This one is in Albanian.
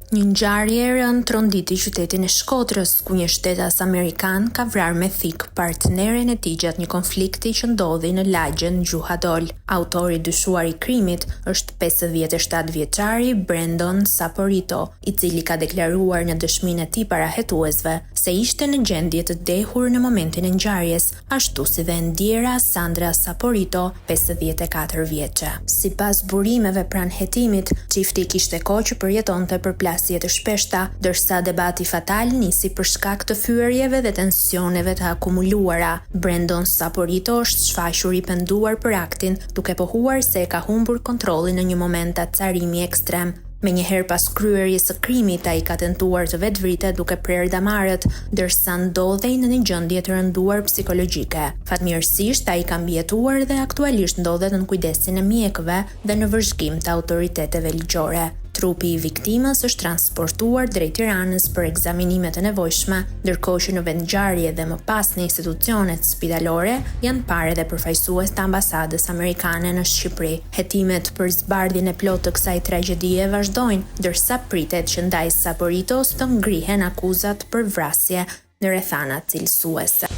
Një ngjarje e rëndë tronditi qytetin e Shkodrës, ku një shtetas amerikan ka vrarë me thikë partneren e tij gjatë një konflikti që ndodhi në lagjen Gjuhadol. Autori i dyshuar i krimit është 57 vjeçari Brendon Saporito, i cili ka deklaruar në dëshminë e tij para hetuesve se ishte në gjendje të dehur në momentin e ngjarjes, ashtu si dhe e ndjera Sandra Saporito, 54 vjeçe. Sipas burimeve pranë hetimit, çifti kishte kohë që përjetonte përplasje të shpeshta, ndërsa debati fatal nisi për shkak të fyerjeve dhe tensioneve të akumuluara. Brendon Saporito është shfaqur i penduar për aktin, duke pohuar se e ka humbur kontrollin në një moment acarimi ekstrem. Menjëherë pas kryerjes së krimit, ai ka tentuar të vetëvritet duke prerë damarët, ndërsa ndodhej në një gjendje të rënduar psikologjike. Fatmirësisht, ai ka mbijetuar dhe aktualisht ndodhet nën kujdesin e mjekëve dhe në vëzhgim të autoriteteve ligjore. Trupi i viktimës është transportuar drejt Tiranës për ekzaminime të nevojshme, ndërkohë që në vendngjarje dhe më pas në institucionet spitalore janë parë edhe përfaqësues të ambasadës amerikane në Shqipëri. Hetimet për zbardhjen e plotë të kësaj tragjedie vazhdojnë, ndërsa pritet që ndaj Saporitos të ngrihen akuzat për vrasje në rrethana cilësuese.